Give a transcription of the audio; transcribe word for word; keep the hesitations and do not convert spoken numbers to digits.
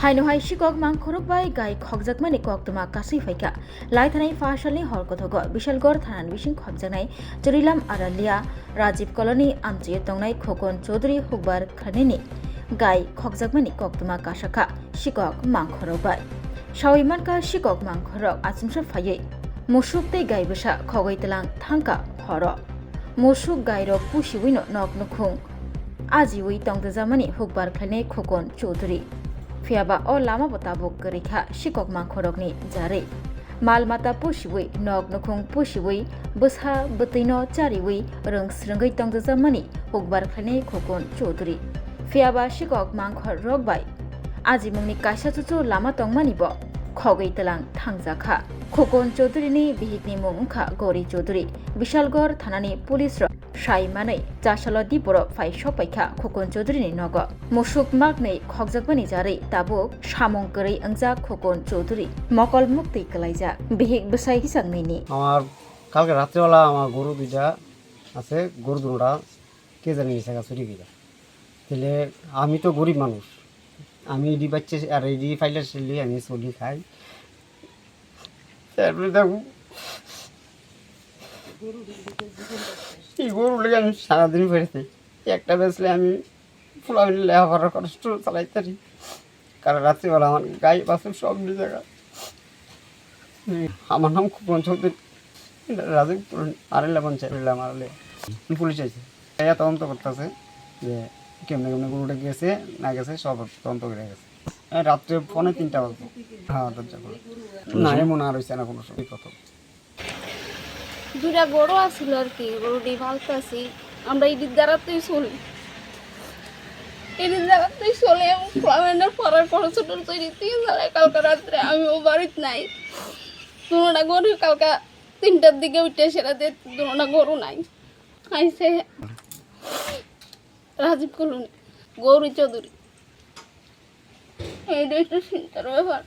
Haino hai sikok mangkhorok bai gai khokjakmani koktwma kasui phaikha. Laithanai pha salni hor kothogo Bishalgarh thanani bising khopjaknai Churilam Aralia Rajiv Colony amchio tongnai Khokon Chaudhary hukbar khlainani gai khokjakmani koktwma kasakha sikok mangkhorok bai. Sawi mankha sikok mangkhorok achomsa phaiwi musuk tei gai bwsa khogwi tlang thangkha horo. Musuk gairok pusiwino nok nukhung ajiwi tongdwjakmani hukbar khlainai Khokon Chaudhary. Phiyaba o lama bo tabuk kwrwi kha sikok mangkhorokni jarwi. Mal mata pusiwi, nok nukhung pusiwi, bwsa bwtwino chariwi rwng swrwngwi tongdwjakmani hukbar khlainai Khokon Chaudhary. Phiyaba sikok mangkhorok bai ajimungni kaisa chuchu lama tongmani bo khogwi tlang thangjakha. Khokon Chaudhary ni bihikni mung wngkha Gauri Chaudhary. Bishalgarh thanani police rok sai manwi chasalo di borok phai sok paikha Khokon Chaudhary ni nogo. Musuk maknwi khokjakmani jarwi tabuk samung kwrwi wngjak Khokon Chaudhary. Mokol muktwi kwlaijak. Bihik bwsai hisak nini. আমার কালকে রাত্রেবেলা আমার গরু দুইটা আছে, গরু দুটোটা কে জানে গেছে গা চুরি গেছে। তাহলে আমি তো গরিব মানুষ, আমি এডি বাচ্চা আর এডি ফাইলে সেলি আমি চলি খাই। তারপরে দেখো, এই গরু লেগে আমি সারাদিন বেড়েছি। একটা বেচলে আমি পোলাপান লেখাপড়ার খরচ চালাইতে পারি। কারণ রাত্রিবেলা আমার গাই বাছুর সব নিয়ে জায়গা। আমার নাম খুব অঞ্চল রাজীবপুর, আরেলা পঞ্চায়েত, আরেলা মারালে। পুলিশ আছে। এরা তদন্ত করতেছে যে কেমনে কেমনে গরুটা গেছে, না গেছে, সব তদন্ত করে গেছে। এই রাত্রে পৌনে তিনটা বাজে। হ্যাঁ, দরজা খোলা। না, এমন আর হইছে না কোনো সময়, প্রথম। দুইটা গরু আছিল আর কি, গরু দিয়ে পালতাছি আমরা। ইদির দ্বারা তুই চলি, ইদির দ্বারা তুই চলে এবং প্লামেন্টের পরের পড়াশোনার তৈরি তুই চলে। কালকে রাত্রে আমি ও বাড়িতে নাই, দুটা গরু কালকে তিনটার দিকে উঠে সেটা দিয়ে দুটা গরু নাই। আইসে রাজীব কলোনি, গৌরী চৌধুরী। এইটা একটু চিন্তার ব্যাপার।